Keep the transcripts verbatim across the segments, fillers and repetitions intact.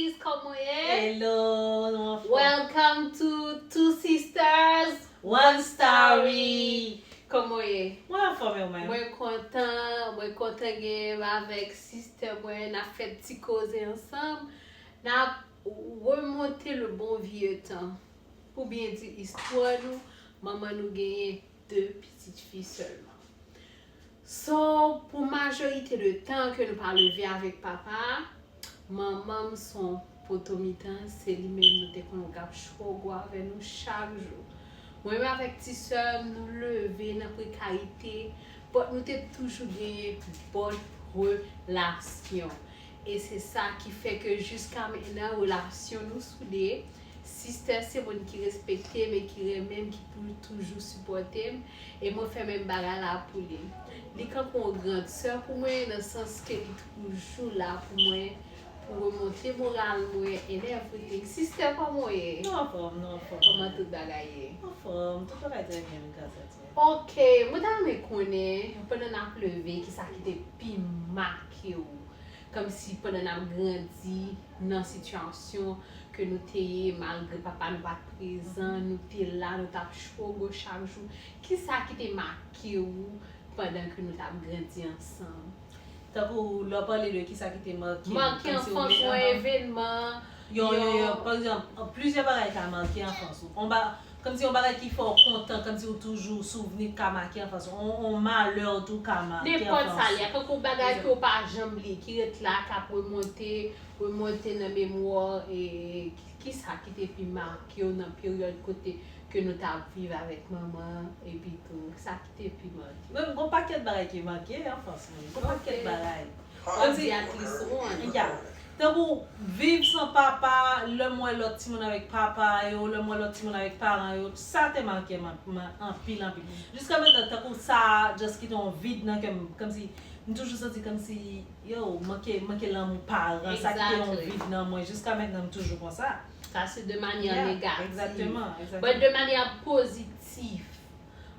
Kòman w ye? Hello, nou anfòm. Welcome to Two Sisters, One Story. Kòman w ye? Mwen anfòm, e ou menm? Mwen kontan, mwen kontan genyen m avèk sistè mwen, n ap fè ti koze ansanm. N ap remonte le bon vieux temps. Pou byen di istwa nou, manman nou genyen de pitit fi sèlman. So, pou majorite de tan ke nou pa leve avèk papa, manman m se yon poto mitan, se li menm nou te konn k ap chwogo avè nou chak jou. Mwen menm avèk ti sè m, nou leve nan prekarite, but nou te toujou genyen bon relasyon. E se sa ki fè ke jiska mentnan, relasyon nou soude. Sistè se moun ki respekte m e ki renmen m, ki pou toujou sipòte m. E mwen fè menm bagay la pou li. Li kanpe yon gran sè pou mwen, nan sans ke li toujou la pou mwen, pou remonte moral mwen and everything. Sistè, kòman w ye? Nou anfòm, nou anfòm. Kòman tout bagay ye? Anfòm, tout bagay trè byen, gras a Dye. Ok, mwen ta renmen konnen, pandan n ap leve, kisa ki te pi make w? Kòmsi pandan n ap grandi nan sitiyasyon ke nou te ye, malgre papa nou pa t prezan, nou te la, nou t ap chwogo chak jou. Kisa ki te make w pandan ke nou t ap grandi ansanm? Tankou lè w pale de kisa ki te make w, make anfans ou, yon evenman, yon, yon, yon, pa egzanp, plizyè bagay ka make anfans ou. On ba, Kòmsi yon bagay ki fè w kontan, kòmsi ou toujou souvni ka make anfans ou. On, on malè tou ka make anfans ou. Nenpòt sa li ye, tankou bagay ke w pa janm bliye, ki ret la, k ap remonte, remonte nan memwa w, e ki, kisa ki te pi make w nan peryòd kote ke nou t ap viv avèk manman, epi tou, sa ki te pi make w? Bon, gon pakèt bagay ki make anfans mwen. Gon pakèt bagay. Kòmsi, at least one. Ya. Tankou viv san papa, lè m wè lòt timoun avèk papa yo, lè m wè lòt timoun avèk paran yo, sa te make m an-, m an-, anpil, anpil. Jiska mentnan, tankou sa just kite yon vid nan kè m, kòmsi, m toujou santi kòmsi, yo, manke, manke lanmou paran, sa kite yon vid nan mwen. Jiska mentnan, m toujou konsa. Sa se de manyè negatif. Egzakteman, egzakteman. But de manyè pozitif,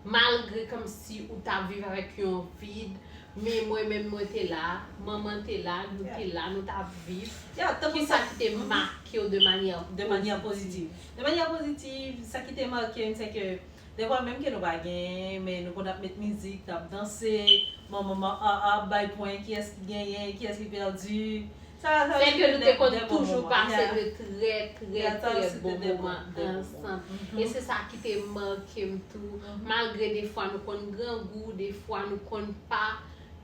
malgre kòmsi ou t ap viv avèk yon vid, men mwen menm mwen te la, manman te la, nou te la, nou t ap viv. Kisa ki te make w de manyè pozitif? De manyè pozitif. De manyè pozitif, sa ki te make m, se ke defwa menm ke nou pa genyen, men nou konn ap met mizik, n ap danse, manman ap bay pwen, kiyès ki genyen, kiyès ki pèdi. Sa, sa se ke nou te konn toujou pase de trè, trè, trè bon moman ansanm. E se sa ki te make m tou. Malgre defwa nou konn grangou, defwa nou konn pa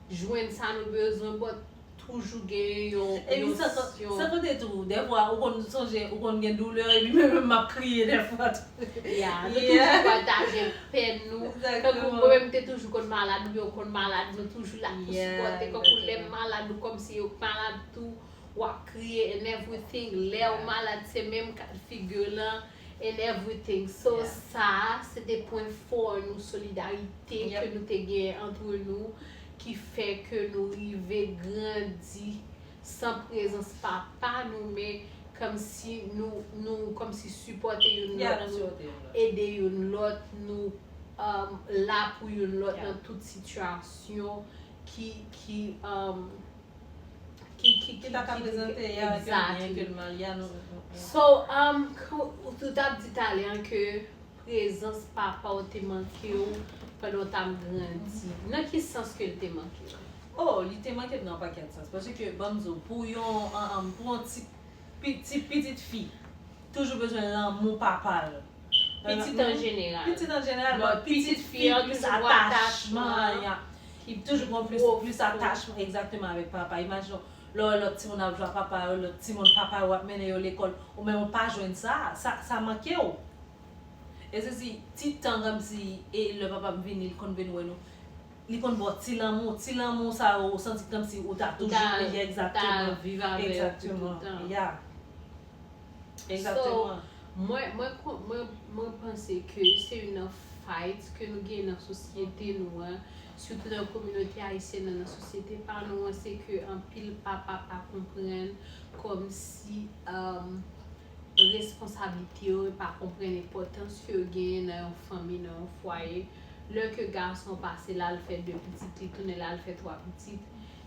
jwenn sa nou bezwen, but toujou gen yon, epi san, san konte tou, defwa ou konn sonje, ou konn gen doulè, epi mwen menm m ap kriye defwa tou. Ya, nou toujou pataje pèn nou. Tankou mwen menm te toujou konn malad, oubyen ou konn malad, nou toujou la pou sipòte. Kankou lè m malad, ou kòmsi yo malad tou, w ap kriye and everything. Lè w malad, se menm ka figi w lan and everything. So, sa, se te pwen fò nou, solidarite ke nou te gen antre nou, ki fè ke nou rive grandi san prezans papa nou, men kòmsi nou, nou kòmsi sipòte youn lòt, nou ede youn lòt, nou, um, la pou youn lòt nan tout sitiyasyon ki, ki, um, ki, ki, ki ta ka prezante, ya, ke l byen, ke l mal, ya, nou, nou, nou. So, um, ou t ap di talè a ke prezans papa w te manke w pandan w t ap grandi. Nan ki sans ke l te manke w? Oh, li te manke m nan yon pakèt sans. Paske, ban m di w, pou yon, an, an, pou yon ti, pi-, ti pitit fi, toujou bezwen lanmou papa l. Pitit an jeneral. Pitit an jeneral, bon, pitit fi an toujou atachman an, ki toujou gon plis, plis atachman, egzakteman, avèk papa. Imajine w, lè w wè lòt timoun ap jwe ak papa yo, lòt timoun papa yo ap mennen yo lekòl, ou menm ou pa jwenn sa, sa, sa manke w. E se si ti tan kòmsi, e lè papa m vini, li konn vin wè nou, li konn ba w ti lanmou, ti lanmou sa yo, ou santi kòmsi ou ta toujou, egzakteman, viv avèk ou toutan. Ya. Egzakteman. So, mwen, mwen, mwen, mwen panse ke se youn nan fight ke nou gen nan sosyete nou an, sitou nan kominote ayisyèn nan, nan sosyete pa nou an, se ke anpil papa pa konprann kòmsi, um, responsablite yo, e pa konprann enpòtans ke yo genyen nan yon fanmi, nan yon fwaye. Lè ke gason pase la, l fè de pitit, li tounen la, l fè twa pitit.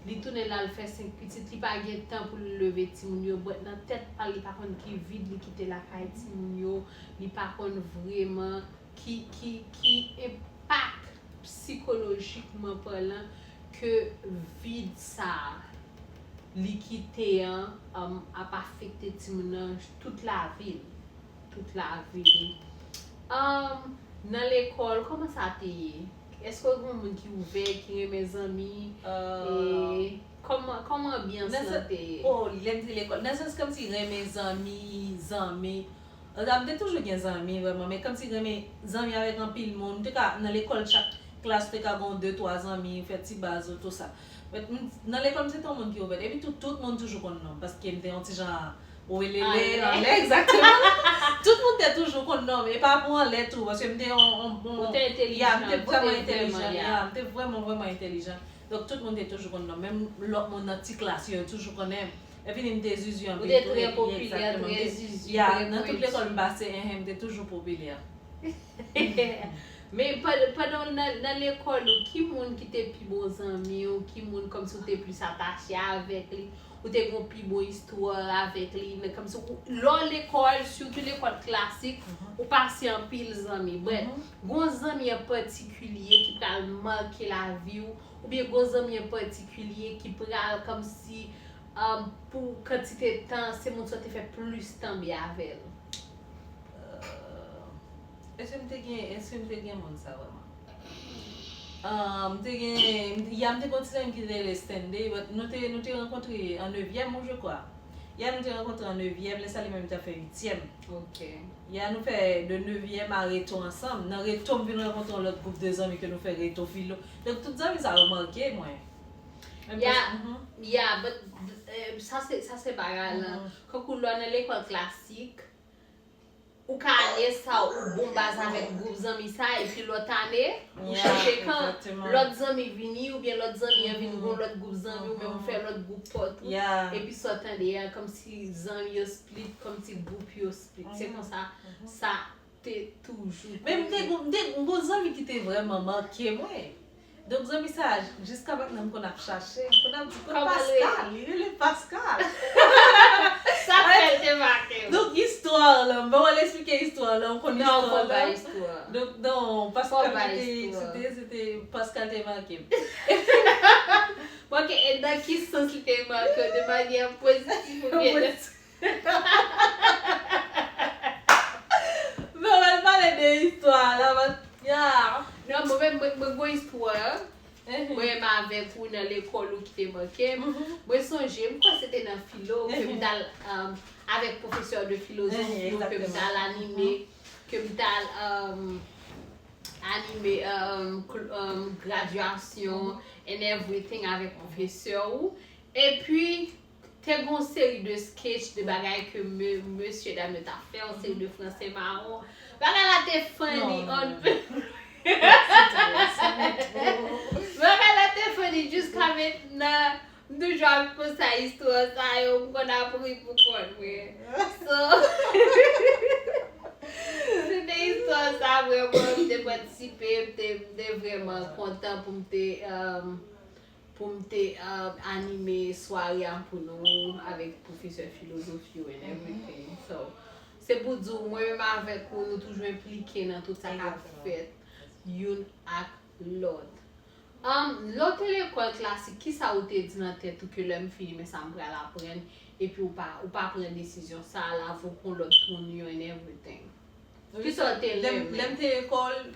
Li tounen l al fè senk pitit, li pa gen tan pou l leve timoun yo, but nan tèt pa l, li pa konn ki vid li kite lakay timoun yo, li pa konn vrèman ki, ki, ki enpak psikolojikman palan ke vid sa a li kite an, um, ap afekte timoun nan tout lavi l. Tout lavi li. Um, nan lekòl, kòman sa te ye? Èske w gen moun ki ouvè, ki renmen zanmi? E kòman, kòman anbyans lan te ye? Oh, lè m te lekòl, nan sans kòmsi renmen zanmi, zanmi. Anfèt, m te toujou gen zanmi, vrèman, men kòmsi renmen zanmi avèk anpil moun. M te ka, nan lekòl, chak klas, te ka gen de, twa zanmi, fè ti baz, tou sa. Men, m, nan lekòl, m se te yon moun ki ouvè. Epi tou, tout moun toujou konn non m, paske m te yon ti jan welele, anlè, egzakteman. Tout moun te toujou konn non m, e pa pou anlè tou, paske m te yon, yon, yon, Ou te entèlijan, ya, m te ou te vrèman vrèman, entèlijan, ya. Ya, m te vrèman, vrèman entèlijan. Donk, tout moun te toujou konn non m. Menm lòt moun nan ti klas yo, yo toujou konnen m. Epi m te zuzu anpil tou, e, trè popilè, egzakteman, trè zuzu, ya, trè nan tout lekòl m pase, enhen, m te toujou popilè. Men pa- pandan w nan, nan lekòl ou, ki moun ki te pi bon zanmi w, ki moun kòmsi w te plis atache avèk li, ou te gen yon pi bon istwa avèk li, men kòmsi ou, lè w lekòl, sitou lekòl klasik, ou pase anpil zanmi. But, gon zanmi an patikilye ki pral make lavi w, oubyen gon zanmi an patikilye ki pral kòmsi, um, pou kantite tan, se moun sa w te fè plis tan byen avè l. Èske m te gen, èske m te gen moun sa vrèman? Ah, m te gen, m te, ya, m te gen yon ti zanmi ki te rele Stanley, but nou te, nou te rankontre an nevyèm, ou je kwa. Ya, nou te rankontre an nevyèm, lè sa li menm li t ap fè uityèm. Ok. Ya, nou fè de nevyèm a reto ansanm. Nan reto, m vin rankontre yon lòt gwoup de zanmi ke nou fè reto filo. Donk, tout zanmi sa yo make mwen. Menm Ya, pas- mhm. Ya, but, eh, sa se, sa se bagay la. Mhm. Kankou lè w nan lekòl klasik, ou ka ale sa ou bon baz avèk gwoup zanmi sa, epi lòt ane, ou Ya, chanje kan, egzakteman. Lòt zanmi vini, oubyen lòt zanmi an vin Mhm. gon lòt gwoup zanmi, ou menm ou Mhm. fè lòt gwoup pa w tou, Ya. epi sa w tande a, kòmsi zanmi yo split, kòmsi gwoup yo split. Se Mhm. konsa, Mhm. sa te toujou Men m te konnen. gon, m te gon zanmi ki te vrèman make mwen. Donk, zanmi sa, jiska mentnan, m konn ap chache. M konn ap di, kot Kòman l rele? Pascal? Li rele Pascal. Sa fè l te make w. Donk, istwa la, m pa pral eksplike istwa la, ou konn Non, istwa fò w la. bay istwa. Donk, non, Fò w Pascal, bay se te, istwa. se te, se te, Pascal te make m. Ok, e nan ki sans li te make w? De manyè pozitif oubyen Pozitif. Men w al pale de istwa la, but, ya. Non, mwen menm, mwen, mwen gon istwa. Mhm. Mwen menm avèk ou nan lekòl ou ki te make m. Mhm. Mwen sonje, m kwè se te nan filo, ke m Mhm. t al, um, avèk pwofesè de filozofi, Mhm, ke m t al egzakteman. anime, Mhm. ke m t al, um, anime, um, cl- um, gradyasyon Mhm. and everything avèk pwofesè ou. Epi, te gon seri de sketch, de bagay ke me- mesye dam yo t ap fè, yon seri de franse mawon. Bagay la te funny, Non, on non. Bagay la te funny jiska mentnan. M toujou ap panse a istwa sa yo, m konn ap ri pou kont mwen. So, se te istwa sa vrèman, m te patisipe, m te, m te vrèman kontan pou m te, um, pou m te, uh, anime sware a pou nou avèk pwofesè filozofi yo and everything. So, se pou di w, mwen menm avèk ou, nou toujou enplike nan tout sa k ap Egzakteman. fèt youn ak lòt. Um, lè w te lekòl klasik, kisa ou te di nan tèt ou ke lè m fini, men sa m pral aprann, epi ou pa, ou pa pran desizyon sa a, la vo pou lòt moun yo and everything? Kisa w te Lè m, renmen? lè m te lekòl,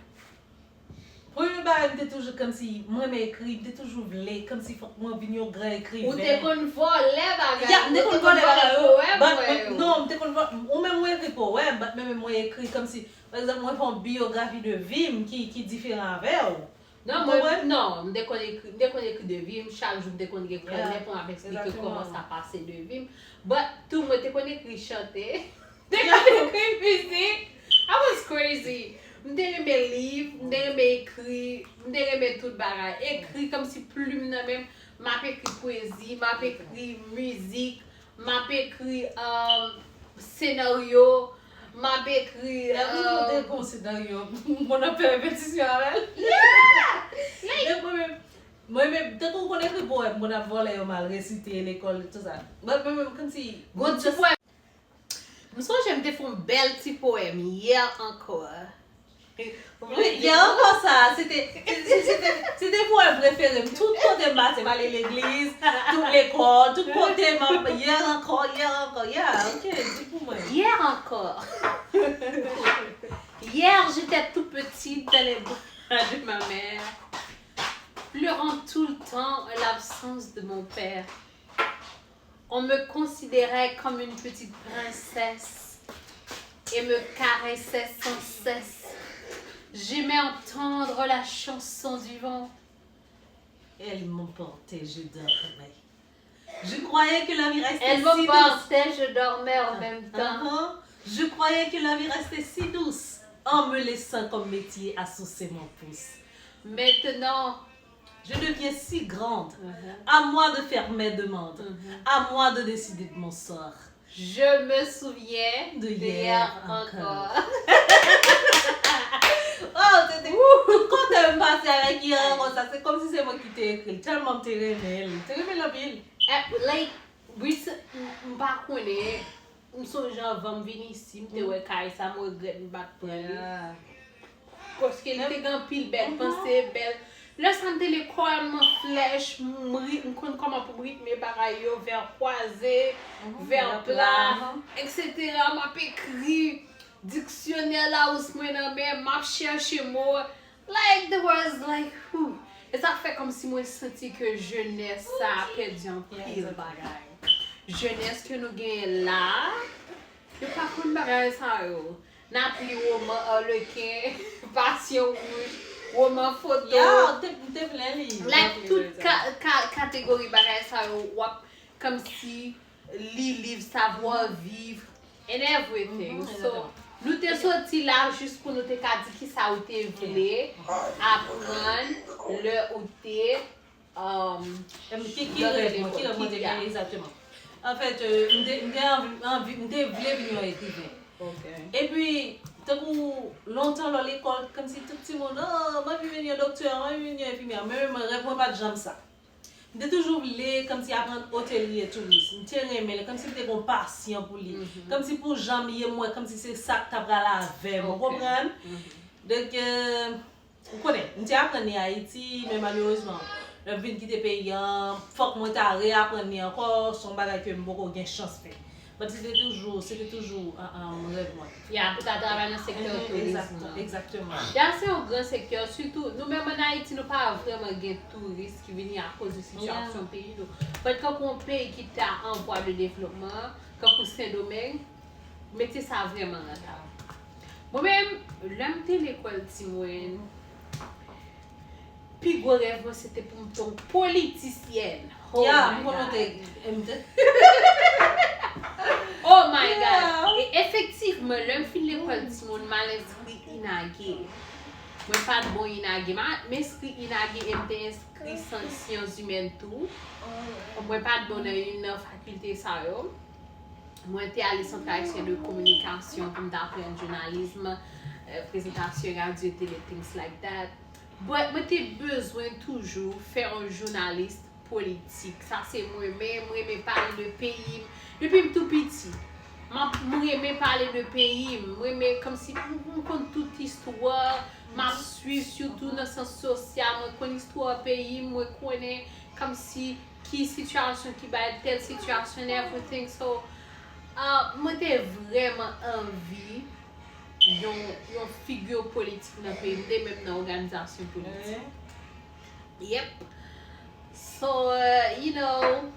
Premye bagay, m te toujou kòmsi, mwen renmen ekri, m te toujou vle, kòmsi fòk mwen vin yon gran ekriven. Ou te konn vòlè bagay, Ya, m te ou konn te konn vòlè vòlè bagay yo, pwèm but mwen mwen, yo. non, m te konn vòlè, ou menm ou ekri powèm, but mwen menm mwen ekri kòmsi, pa egzanp, mwen fè yon biyografi de vi m ki, ki diferan avè w. Non, Ou mwen, konprann? non, m te konn ekri, m te konn ekri de vi m, chak jou m te konn gen Ya, kanè pou m ap eksplike egzakteman. kòman sa pase de vi m. But tou, mwen te konn ekri chante. M te konn ekri mizik. I was crazy. M te renmen liv, m te renmen ekri, m te renmen tout bagay. Ekri kòmsi plim nan men m, m ap ekri pwezi, m ap ekri mizik, m ap ekri, um, senaryo, m ap ekri, Lè m um, te gon senaryo, m konn ap fè repetisyon avè l. Yeah! Like, Lè mwen menm, Mwen menm, tankou w konn ekri powèm, moun ap vòlè yo m al resite lekòl, tout sa. Mwen menm, kòmsi. Gon ti powèm. M sonje m te fè yon bèl ti powèm yè ankò. Wi, yè ankò sa, se te, se, se, se te, se te powèm prefere m. Tout kote m pase, m ale legliz, tout lekòl, tout kote m ap, yè ankò, yè ankò, yeah, ok, di pou mwen. Hier encore. Hier, j'étais tout petite dans les bras de ma mère, pleurant tout le temps l'absence de mon père. On me considérait comme une petite princesse et me caressait sans cesse. J'aimais entendre la chanson du vent. Elle m'emportait, je dormais. Je croyais que la vie restait si douce. Elle m'emportait, je dormais en même temps. Uh-huh. Je croyais que la vie restait si douce en me laissant comme métier à sourcer mon pouce. Maintenant, je deviens si grande. Uh-huh. À moi de faire mes demandes. Uh-huh. À moi de décider de mon sort. Je me souviens de hier encore. Oh, se te tout kote m pase avèk yè ankò sa. Se kòmsi se mwen ki te ekri l. Tèlman m te renmen l. M te renmen l anpil. Eh, like, recent, m, m pa konnen. M sonje anvan m vin isi, m te wè kay sa, m regrèt m pa t pran li. Yeah. Paske li te gen anpil bèl panse, bèl. Lè sa m te lekòl, mwen flèch, m ri-, m konn kòman pou m ritme bagay yo, vè kwaze, vè pla, etsetera. M ap ekri diksyonè Lawous mwen nan men, m ap chèche mo. Like, the words, like, whew. E sa fè kòmsi mwen santi ke jenès sa a pèdi anpil bagay. Jenès ke nou genyen la a, yo pa konn bagay sa yo. N ap li woman Arlequin, Passion Rouge, woman foto. Ya, m te, m te vle li. Like, tout ka, ka, kategori bagay sa yo, w ap kòmsi li liv Savoir Vivre and everything. So, nou te soti la jis pou nou te ka di kisa ou te vle aprann lè ou te, um, ki, ki rèv mwen, ki rèv mwen te genyen egzakteman. Anfèt, euh, m te, m te anvi, anvi, m te vle vin yon ekriven. Epi, tankou lontan lò lekòl, kòmsi tout timoun, oh, m anvi vin yon doktè, m anvi vin yon enfimyè. Men, men rèv mwen pa t janm sa. M te toujou vle kòmsi aprann otelye touris. M te renmen l, kòmsi m te gon pasyon pou li. Kòmsi pou jan m ye, m wè kòmsi se sa k ta pral avè m, ou konprann? Donk, euh, ou konnen, m te aprann li Ayiti, men malerezman, lè m vin kite peyi an, fòk mwen ta reaprann li ankò, se yon bagay ke m poko gen chans fè. But se te toujou, se te toujou, uh, um, rèv mwen. Ya, pou ta travay nan sektè tourism nan. Egzakteman. Ya, se yon gran sektè, sitou nou menm ann Ayiti, nou pa vrèman gen touris ki vini akoz de sitiyasyon peyi nou. But kankou yon peyi ki ta an vwa de devlopman, kankou Sendomeng, metye sa vrèman rantab. Mwen menm, lè m te lekòl ti mwen, pi gwo rèv mwen se te pou m te yon politisyèn. Oh my God. Ya, m konnen w te, m te. Oh my God. E efektivman, lè m fin lekòl timoun, m al enskri INAGE. Mwen pa t bon INAGE. M a, m enskri INAGE e m te enskri Syans Imèn tou. Mwen pa t bon nan youn nan fakilte sa yo. Mwen te ale Centre Haïtien de Communication pou m ta aprann jounalism, euh, prezantasyon radyo, tele, things like that. But mwen te bezwen toujou fè yon jounalis politik. Sa se mwen menm, mwen renmen pale de peyi m. Depi m tou piti, m ap, mwen renmen pale de peyi m. Mwen renmen kòmsi m, m konn tout istwa, m ap swiv sitou nan sans sosyal, mwen konn istwa peyi m, mwen konnen kòmsi ki sitiyasyon ki bay tèl sitiyasyon and everything. So, uh, mwen te vrèman anvi yon, yon figi politik nan peyi m, m te menm nan òganizasyon politik. Yep. So, uh, you know,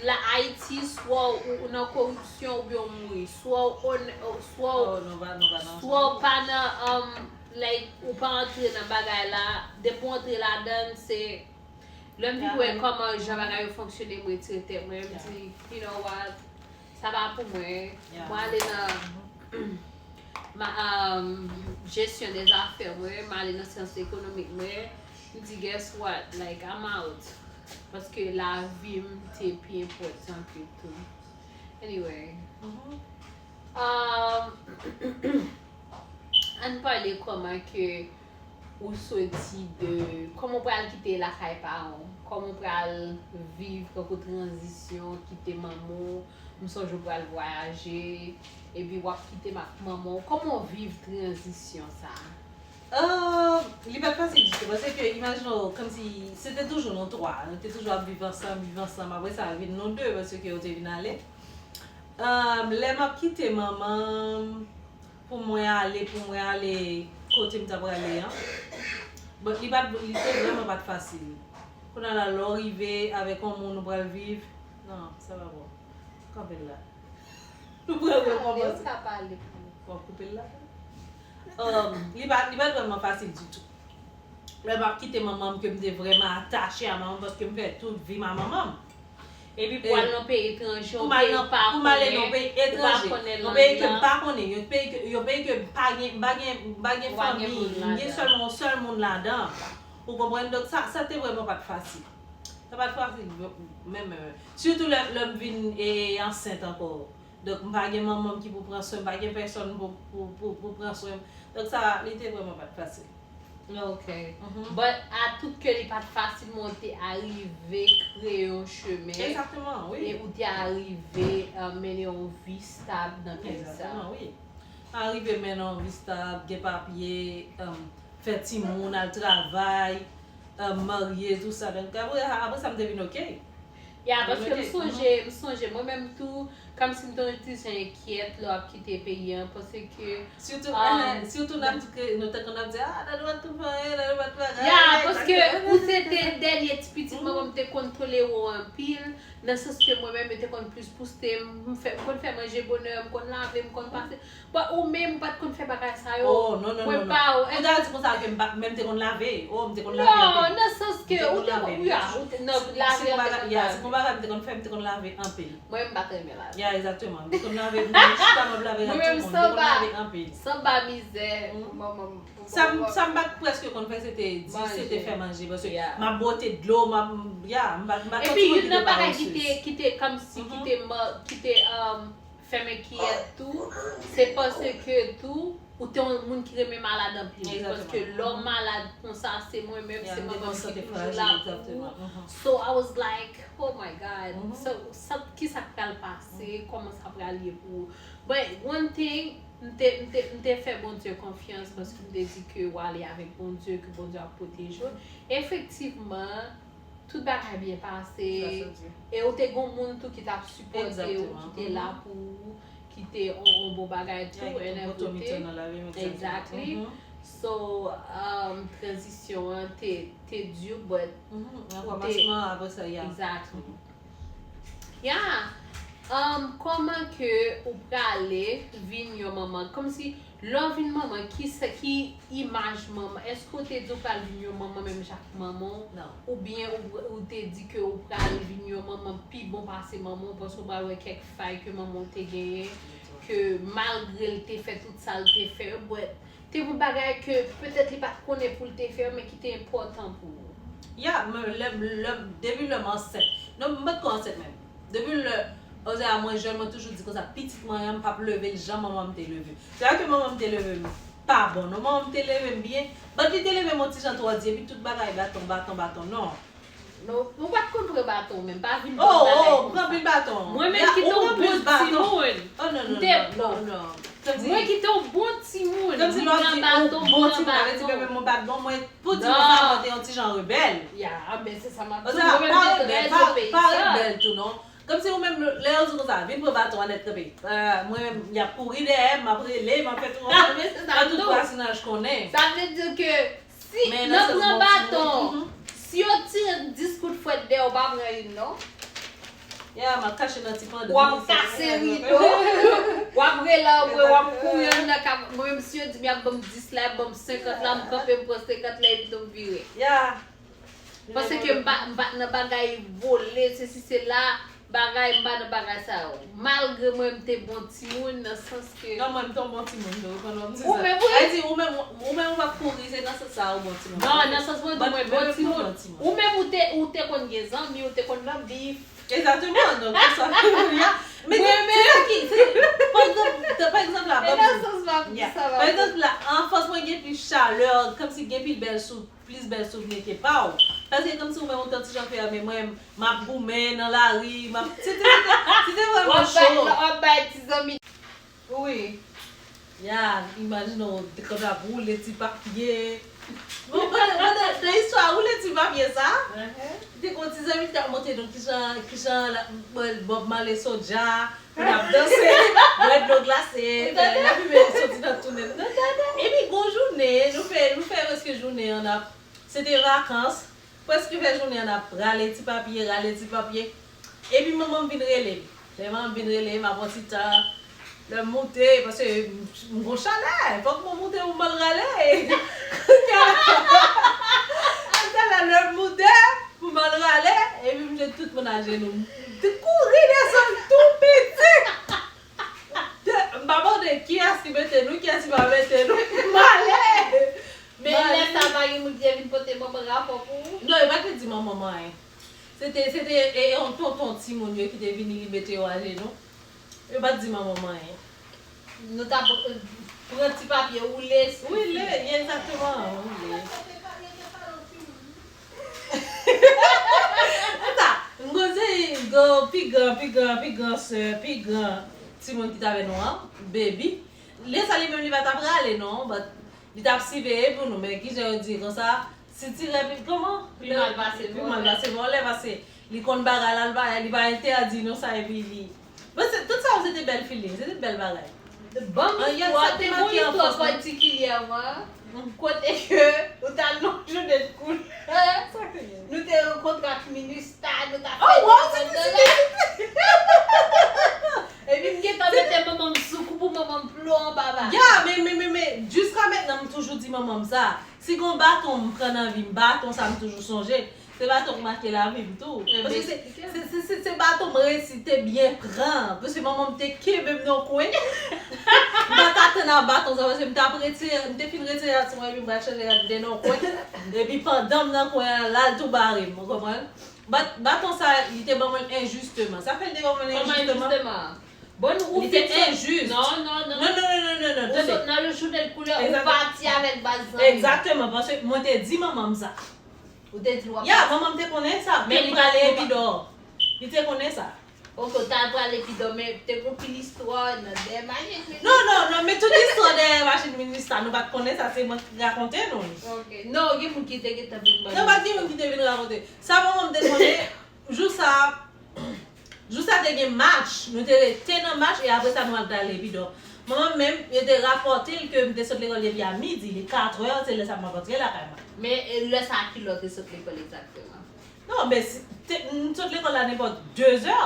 la Ayiti, swa ou, ou nan koripsyon oubyen ou mouri. Swa ou, swa ou, swa ou pa nan, um, like, ou pa antre nan bagay la. Depi ou antre ladan l, se Lè m vin wè kòman jan bagay yo fonksyone, m retire tèt mwen, m di, you know what, sa pa pou mwen. Mwen ale nan ma, um, jesyon dè zafè mwen, m ale nan syans ekonomik mwen. M di, guess what, like, I'm out. Paske lavi m te pi enpòtan ke tout. Anyway. Um, ann pale kòman ke Ou soti de, kòman w pral kite lakay paran w? Kòman w pral viv tankou tranzisyon, kite manman w? M sonje w pral vwayaje, epi w ap kite m ak manman w. Kòman w viv tranzisyon sa a? Euh, li pa t fasil ditou, paske imajine w, kòmsi se te toujou nou twa, nou te toujou ap viv ansanm, viv ansanm, apre sa vin nou de, paske yo te vin ale. Euh, lè m ap kite manman m, pou mwen ale, pou mwen ale kote m ta prale an. But li pa t, li te vrèman pa t fasil. Kounye a la, lè w rive avèk yon moun ou pral viv, non, sa pa bon. Kanpe l la. Nou pral rekòmanse. W ap koupe l la. Um, li pa, li pa t vrèman fasil ditou. Lè m ap kite manman m, ke m te vrèman atache a manman m, paske m fè tout vi m a manman m. Epi pou al nan peyi etranje, yon peyi w pa konnen, ou pa konnen lang lan. Yon peyi etranje, yon peyi ke m pa konnen, yon peyi ke, yon peyi ke m pa gen, m pa gen, m pa gen fanmi, m gen sèlman yon sèl moun ladan. Ou konprann? Donk sa, sa te vrèman pa t fasil. Sa pa t fasil, menm, menm. Sitou lè, lè m vin e, ansent ankò. Donk m pa gen manman m ki pou pran swen m, pa gen pèsòn pou, pou, pou, pou pran swen m. Donk sa, li te vrèman pa t fasil. Ok. But a tout kè li pa t fasil, men w te arive kreye yon chemen. Egzakteman, wi. E ou te arive uh, mennen yon vi stab nan peyi sa. Egzakteman, wi. Arive mennen yon vi stab, gen papye, um, fè timoun, al travay, um, marye, tou sa. Donk apre, apre sa m te vin ok. Ya, paske m sonje, m sonje, mwen menm tou, kòmsi m te yon ti jan enkyèt lè w ap kite peyi an, paske. Sitou, sitou n ap di ke nou te konn ap di, ah, Dani pa t konn fè anyen, Dani pa t bagay. Ya, paske ou se te dènye ti pitit manman m te konn tolere w anpil, nan sans ke mwen menm, yo te konn plis pouse m, m fè, m konn fè manje bonè, m konn lave, m konn pase. But ou menm ou pa t konn fè bagay sa yo. Oh, non, non, non, non. Ou ta di konsa ke m pa, men m te konn lave. Oh, m te konn lave anpil. Non, nan sans ke ou te konn, ya, ou te, non, lave an te konn lave. Si gon bagay m te konn fè, m te konn lave anpil. Mwen menm m pa t renmen lave. Ya, egzakteman. M te konn lave, m te konn chita m ap lave ak timoun. M te konn lave anpil. Sanba mizè, manman m. Sa m, sa m pa t prèske konn fè, se te di, se te fè manje. Paske m ap bwote dlo, m ap, ya, m pa, m pa t yon ti moun ki te pa ansyez. Epi youn nan bagay ki te, ki te, kòmsi, ki te, um, fè m enkyèt tou, se paske tou, ou te yon moun ki renmen malad anpil. Paske lè w malad konsa, se mwen menm, se manman m ki toujou la pou ou. So I was like, oh my God, so, sa, kisa k pral pase, kòman sa pral ye pou ou? But one thing, m te, m te, m te fè Bondye konfyans, paske m te di ke w ale avèk Bondye, ke Bondye ap pwoteje w. Efektivman, tout bagay byen pase. E ou te gon moun tou ki t ap sipòte w, ki te la pou ou, ki te on, on bon bagay tou, and everything. Exactly. So, um, tranzisyon an te, te di, but. Nan kòmansman, apre sa, ya. Exactly. Ya. Um, kòman ke ou prale vin yon manman? Kòmsi, lè w vin manman, ki sa, ki imaj manman? Èske w te di w pral vin yon manman menm jan ak manman w? Non. Oubyen ou, ou te di ke ou pral vin yon manman pi bon pase manman w, paske w pral wè kèk fay ke manman w te genyen, ke malgre l te fè tout sa l te fè, but te gon bagay ke petèt li pa t konnen pou l te fè, men ki te enpòtan pou ou. Ya, men lè, lè, depi lè m ansent. Non, m pa t ko ansent menm. Depi lè, ozè a mwen jèn, mwen toujou di konsa, pitit mwen an, m p ap leve l jan manman m te leve m. Se pa ke manman m te leve m pa bon, non, manman m te leve m byen. But li te leve m yon ti jan twò di, epi tout bagay baton, baton, baton, non. Non, ou pa t konn pran baton menm, pa vin ban m bagay konsa. Oh, oh, pran pil baton. Mwen menm ki te yon bon timoun. Oh, non, non, non, non, non. Mwen ki te yon bon timoun, m pran baton, m pran baton. Kòmsi lè w di yon bon timoun, sa vle di ke menm mwen pa t bon, mwen, pou di konsa, mwen te yon ti jan rebèl. Ya, men se sa m ap di w, mwen menm m te trè zo peyi sa. Pa rebèl tou, non. Kòmsi ou menm, lè yo di konsa, vin pran baton an nèt kanpe. Ah, mwen menm, y ap kouri dèyè m, m ap rele, m ap fè tout, fè tout vwazinaj konnen. Sa vle di ke Si, nan pran baton, si yo tire dis kout fwèt dèyè w, pa pran youn non. Ya, m ap kache nan ti pandan. W ap kase rido, w ap rele anmwe, w ap kouri anndan kay. Mwen menm, si yo di m y ap ban m dis la, y ap ban m senkant la, m kanpe, m pran senkant la, epi tou m vire. Ya. Paske m pa, m pa t nan bagay vole, sesi sela. Bagay, m pa nan bagay sa yo. Malgre mwen, m te bon timoun, nan sans ke. Non, mwen, m te yon bon timoun tou, ou konn wè m di sa. Ou menm, wi. Sa vle di, ou menm, ou menm, ou pa t kouri, se nan sans sa a, ou bon timoun. Non, nan sans mwen, di mwen, bon timoun. Ou menm, ou te, ou te konn gen zanmi, ou te konn nan bif. Egzakteman, donk, se sa. Ya. Men se sa ki, se, pa egzanp, pa egzanp la, ban m di. E nan sans m ap di sa, pa egzanp la, anfans mwen gen plis chalè, kòmsi gen plis bèl Sou plis bèl souvni ke pa w. Paske kòmsi ou menm ou t yon ti jan fèmen, mwen, m ap goumen nan lari, m ap, se te, se te, se te vrèman cho. W ap bay, w ap bay ti zanmi. Wi. Ya, imajine w te konn ap woule ti papye. Bon, pandan, pandan, nan istwa woule ti papye sa, te gon ti zanmi ki t ap montre nou kijan, kijan la, Bob Marley Soulja, nou t ap danse, bwè dlo glase, fè lafimen soti nan tounen. Epi gon jounen, nou fè, nou fè prèske jounen an ap, se te vakans, prèske fè jounen an ap rale ti papye, rale ti papye. Epi manman m vin rele m. Lè manman m vin rele m, apre yon ti tan, lè m moute, paske m, m gon chalè, fòk mwen moute pou m al rale. Kounye a, kounye a lè m moute, pou m al rale, epi m jwenn tout moun ajenou. M te kouri desann tou piti. M pa mande kiyès ki mete nou, kiyès ki pa mete nou. M ale. Men lè sa, pa gen moun ki te vin pote manman rapò pou ou? Non, yo pa te di manman m anyen. Se te, se te, e, e, yon tonton timoun yo ki te vini, li mete yo ajenou. Yo pa t di manman m anyen. Nou t ap, eh, pran ti papye woule. Woule, egzakteman, woule. Sa, m koze, go, pi gran, pi gran, pi gran sè, pi gran timoun ki t avè nou an, baby. Lè sa li menm li pa t ap rale non, but li t ap siveye pou nou, men kijan yo di konsa, si ti rèpid kòman? Pi mal pase vòlè. Pi mal pase vòlè, paske li konn bagay la, li pa, li pa entèdi nou sa, epi li. Bon, se, tout sa yo se te bèl feeling, se te bèl bagay. Ban m istwa, te gon istwa patikilyèman, kote ke ou t al nan jounen de koulè. Nou te rankontre ak Minista, nou t ap fè. Oh, wow, se te, se te, se te. Epi m gentan mete manman m sou kou pou manman m plo anba ba. Ya, men, men, men, men, jiska mentnan, m toujou di manman m sa. Si gon baton m pran nan vi m, baton sa m toujou sonje. Se baton k make lavi m tou. Paske se, se, se, se, se baton m resi te byen pran. Paske manman m te kenbe m nan kwen. M pa t atann a baton sa, paske m t ap retire, m te fin retire rad sou mwen, epi m pral chanje rad, m te nan kwen. Epi pandan m nan kwen an, l al tou bare m, ou konprann? Bat-, baton sa, li te ban mwen l enjisteman. Sa fè l te ban mwen l enjisteman? Kòman enjisteman? Bon, ou fin sot. Li te enjis. Non, non, non. Non, non, non, non, non, non, tande. Ou sot nan le jounen de koulè, ou pati avèk baz zanmi. Egzakteman, paske mwen te di manman m sa. Ou te di l w ap pati. Ya, manman m te konnen sa. Men li pale epi dò. Li te konnen sa. Ok, ou t al pral epi dò, men te gon pil istwa nan dèyè machin Minista. Non, non, non, men tout istwa dèyè machin Minista, nou pa t konnen sa, se mwen ki rakonte nou l. Ok. Non, gen moun ki te gentan vin ban nou. Non, pa t gen moun ki te vin rakonte. Sa manman m te konnen, jou sa, jou sa te gen match, nou te rete nan match, e apre sa nou al pral epi dò. Manman m menm, yo te rapòte l ke m te sot lekòl depi a midi, li katrè, se lè sa m ap antre lakay mwen. Men, e, lè sa a kilè w te sot lekòl egzakteman? Non, men si, te, m sot lekòl la nenpòt dezè.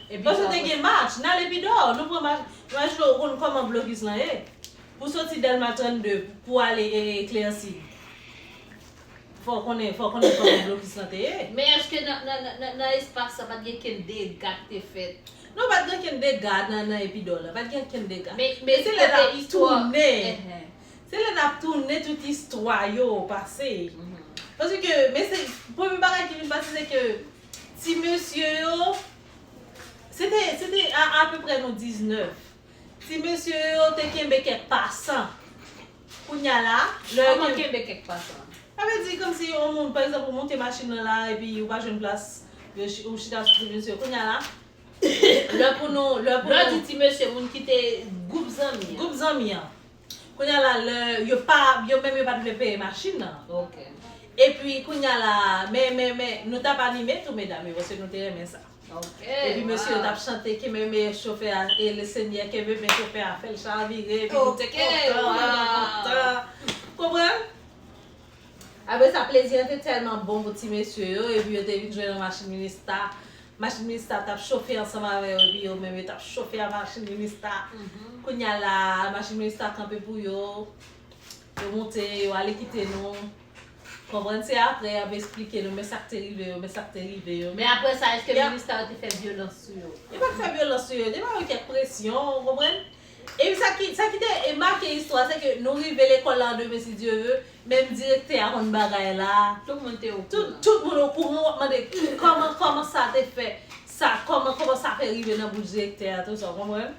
Epi paske te gen match, n al epi dò, nou pran match. Imajine w konn kòman blokis lan ye. Pou soti Dèlma trannde pou ale, e, Klèsi. Fò w konnen, fò w konnen kòman blokis lan te ye. Men èske nan, nan, nan, nan, nan espas sa pa t gen kenn dega k te fèt? Non, pa t gen kenn dega nan, nan epi dò la. Pa t gen kenn dega. Men, men se lè n ap tounen. Se lè n ap tounen tout istwa yo pase. Paske, men se, premye bagay ki vin pase, se ke ti mesye yo, se te, se te a, apeprè nou diznèf. Ti mesye yo te kenbe kèk pasan. Kounye a la, lè yo kenbe kèk pasan? Sa vle di kòmsi yon moun, pa egzanp, ou monte machin nan la, epi ou pa jwenn plas, yo chi-, ou chita sou ti mesye. Kounye a la, lè pou nou, lè pou nou. Lè w di ti mesye, moun ki te gwoup zanmi an. Gwoup zanmi an. Kounye a la, lè yo pa, yo menm yo pa t vle peye machin nan. Ok. Epi kounye a la, men, men, men, nou t ap anime tou, medam yo, paske nou te renmen sa. Ok, wow. Epi mesye yo t ap chante, kenbe men chofè a, e le Senyè kenbe men chofè a, fè l chavire, epi nou te kontan, nou kontan. Konprann? Apre sa, plezi an te tèlman bon pou ti mesye yo, epi yo te vin jwe nan machin Minista. Machin Minista t ap chofe ansanm avè yo, epi yo menm yo t ap chofe a machin Minista. Kounye a la, machin Minista kanpe pou yo. Yo monte, yo ale kite nou. Konprann, se apre y ap esplike nou, men sa k te rive yo, men sa k te rive yo. Men apre sa, èske Minista yo te fè vyolans sou yo? Yo pa t fè vyolans sou yo, te ba yo kèk presyon, ou konprann? Epi sa ki, sa ki te make istwa, se ke nou rive lekòl la an demen, si Dye vle, menm direktè a konn bagay la. Tout moun te okouran. Tout, tout moun okouran, w ap mande kòman, kòman sa te fè, sa, kòman, kòman sa fè rive nan bouch direktè a, tou sa, w konprann?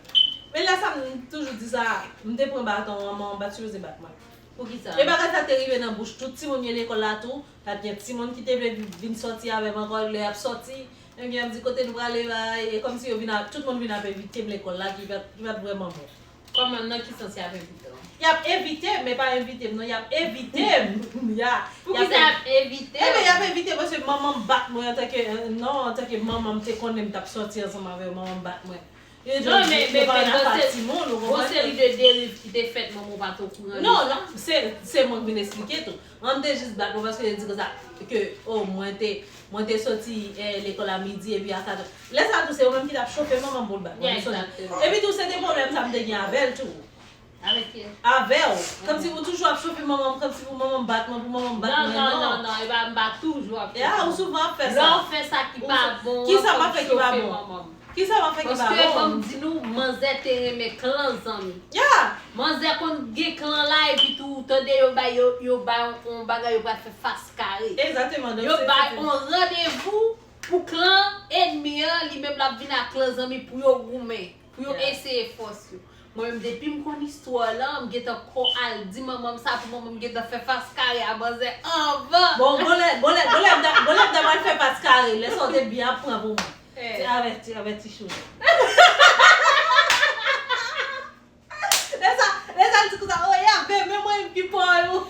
Men lè sa, m toujou di sa, m te pran baton an, manman m pa t sipoze bat mwen. Poukisa? E bagay sa te rive nan bouch tout timoun yo lekòl la tou. Pa t gen timoun ki te vle vin sòti avè m ankò lè y ap sòti. Yo gen ap di kote nou prale bay. E kòmsi yo vin a, tout moun vin ap evite m lekòl la ki pa t ki pa t vrèman bon. Kòman, nan ki sans y ap evite w? Y ap evite m, men pa evite m non, y ap evite m. Ya. Poukisa y ap evite w? Ebyen, y ap evite m paske manman m bat mwen antanke, non, antanke manman m te konnen m t ap sòti ansanm avè yo, manman m bat mwen. Yo di Non, men, yo men, pa men, nan nan afè se- timoun, ou Gon konprann? Seri de deriv ki te fèt, manman w pa t okouran de Non, sa. Non, se se mwen k vin eksplike tou. Manman m te jis bat mwen paske yo di konsa ke, oh, mwen te mwen te soti eh, lekòl a midi epi a katòz. Lè sa tou se ou menm ki t ap chofe manman m pou l bat mwen. Yeah, Ou sonje? exactement. Epi tou se te pwoblèm sa m te gen avè l tou. Avèk kiyès? Avè w. Kòmsi ou toujou ap chofe manman m, kòmsi pou manman m bat mwen, pou manman m bat Non, mwen, non, non. non, non, e pa, m pa toujou ap Ya, ou souvan ap fè Lè sa. w fè sa ki pa bon, Kisa m kòm ap fè ki pa chofe bon? Manman m. Kisa m ap fè ki pa Paske ban bon? M di nou, manzè te renmen klan zanmi. Ya! Manzè konn gen klan la, epi tou, ou tande yo bay, yo, yo bay yon, yon bagay, yo pral fè fas kare. Egzakteman. Donk, Yo se- bay se- yon randevou pou klan ènmi an, li menm l ap vin ak klan zanmi pou yo goumen, pou yo Yeah. eseye fòs yo. Mwen menm, depi m konn istwa la, m gentan ko al di manman m sa pou manman m gentan fè fas kare a manzè anvan. Bon, gon lè, gon lè, gon lè, m ta- gon lè m ta pral fè fas kare, lè sa w te byen ap pran pou mwen. Eh. Se avèti, avèti chou. Lè sa, lè sa, l di konsa, oh, ya, men mwen ki pa w.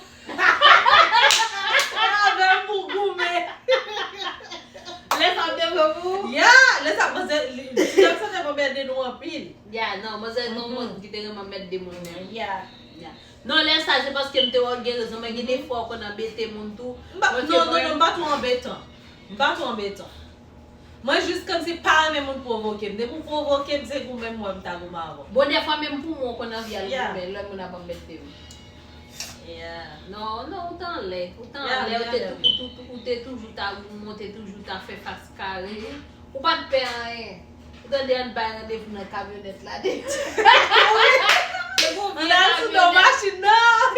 Avè m pou goumen. Lè sa w te pran pou ou? Ya, lè sa, manzè, li, li, lè sa, te mède nou anpil. Ya, non, manzè, non, Mhm. Moun ki te renmen mèt de moun menm. Ya. Ya. Non, lè sa, se paske m te wè w gen rezon, men gen de fwa w konn anbete moun tou. M pa- Mwen se Non, non, mwen- non, m pa tou anbetan. M pa tou anbetan. Mwen jis kòmsi pa renmen moun pwovoke m. Depi w pwovoke m, se goumen m wè m ta goumen avè w. Bon, dèfwa menm pou mwen, w konn anvi al Yeah. goumen, lè moun ap anbete m. Yeah. Non, non, ou t anlè. Ou t Yeah, anlè, ou te yeah, tou- ou tou- ou te toujou ta goumen, ou te toujou ta fè fas kare. Ou pa t pè anyen. Ou tande ann bay randevou nan kamyonèt la deja. Te gon vye Ann al sou do kamyonèt. Machin nan.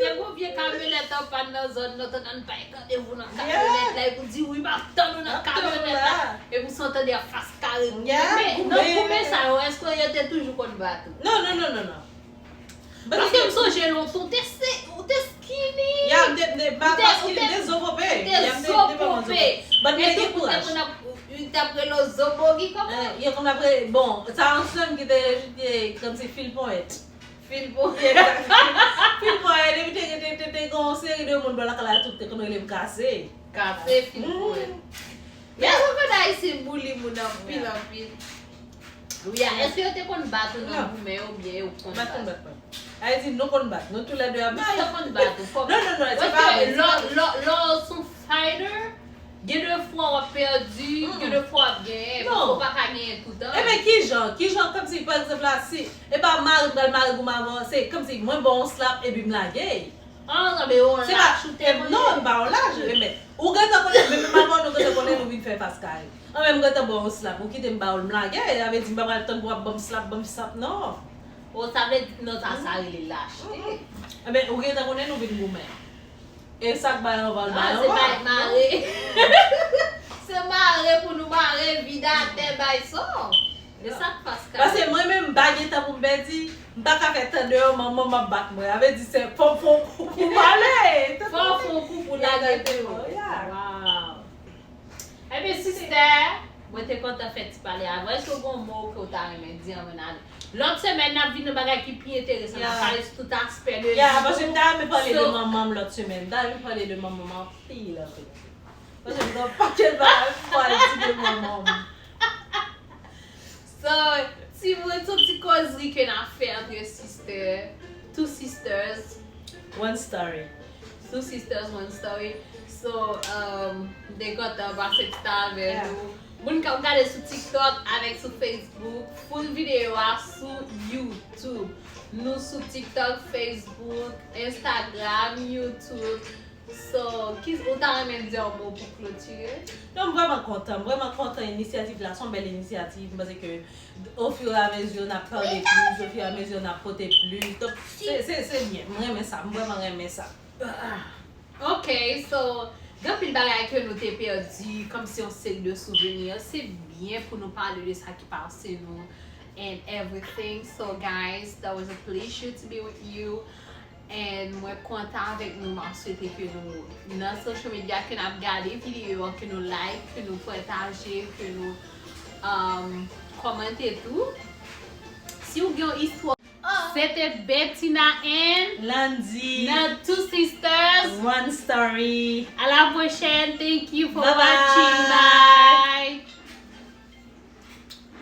Te gon vye kamyonèt an pàn nan zòn nan, tande ann bay randevou nan kamyonèt la, epi w di, wi, m ap tann ou nan M ap tann ou kamyonèt la. la. Epi w santi w ap fas kare. Yeah, Men, goumen. Nan goumen sa yo, èske yo te toujou konn bat ou? Non, non, non, non, non. Paske m sonje lontan, ou te se, ou te skinny. Ya, m te, m te, pa, Ou te- paske ou m te- te zo pope. ou te Ya, m te, zo m te pa pope. zo pope. But m te gen kouraj. Ou te konn ap, ou te ap rele w zo bogi kòman? Eh, yo konn ap rele, bon, sa yon slang ki te, te kòmsi fil ponyèt. Fil pou. Fil ponyèt, epi te, te, te, te gen yon seri de moun bò lakay la tou te konn rele m kase. Kase fil pou. Men ou konn Ayisyen bouli moun anpil, anpil. Wi, a, èske yo te konn bat ou nan goumen yo oubyen yo konn Bat konn bat mwen. Ayiti, nou konn bat. Nou toulède ap Non, yo konn bat ou. Fòk Non, non, non, se pa vre. Lò, lò, lò w se yon fighter, gen de fwa w ap pèdi, gen de fwa w ap genyen. Non. Ou pa ka genyen toutan. Ebyen, kijan? Kijan, kòmsi, pa egzanp la, si, e pa mare m pral mare goumen avè w, se kòmsi mwen ba w yon slap epi m lage. Ah, non, men yon Se pa lach ou te non, m pa yon lach, men ou gentan konnen, men menm avan nou gentan konnen nou vin fè fas kare. An men m gentan ba w yon slap, ou kite m ba w l, m lage, sa vle di m pa pral tann pou w ap ban m slap, ban m slap, non. O, sa vle di, non, sa, sa rele lachte. Ebyen, ou gentan konnen nou vin goumen. E sa k bay anvan l bay Ah, se anvan. Bay mare. Se mare pou nou mare, vide atè, bay sa. E sa k fas kare. Paske mwen menm, m pa gen tan pou m pèdi, m pa ka fè tan deyò, manman m ap bat mwen. Sa vle di se fò, fò, fò pou pale. Fò w fè yon kou pou lage tou. Yeah. Wow. Ebyen, sister, mwen te kontan fè ti pale avè w. Èske w gen yon mo ke w ta renmen di anvan n ale? Lòt semèn, n ap vin nan bagay ki pi enteresan. N ap Yeah. pale sou tout aspè de Ya, vi paske m ta renmen pale de So- manman m lòt semèn. M ta renmen pale de manman m anpil, anpil. Paske m gen yon pakèt bagay pou m pale di de manman m. So, ti moun, se yon ti kozri ke n ap fè antre sister, two sisters. One story. Two sisters, one story. So, um, m te kontan pase ti tan avè Yeah. nou. Moun k ap gade sou TikTok avèk sou Facebook, full videyo a sou YouTube. Nou sou TikTok, Facebook, Instagram, YouTube. So, ki, ou ta renmen di yon mo pou klotire? Non, m vrèman kontan. M vrèman kontan inisyativ la. Se yon bèl inisyativ. M panse ke ofiramezi n ap pale plis, ofiramezi n ap pote plis. Donk, se, se, se byen. M renmen sa. M vrèman renmen sa. Ok, so, gen anpil bagay ke nou te pèdi, kòmsi yon seri de souveni. Se byen pou nou pale de sa ki pase nou and everything. So, guys, that was a pleasure to be with you. And mwen kontan avèk nou, m ap swete ke nou nan social media, ke n ap gade videyo yo, ke nou like, ke nou pataje, ke nou um, kòmante tou. Si w gen yon istwa, se te Bettina and Landy. Nan Two Sisters. One story. À la prochaine. Thank you for Bye bye. Watching.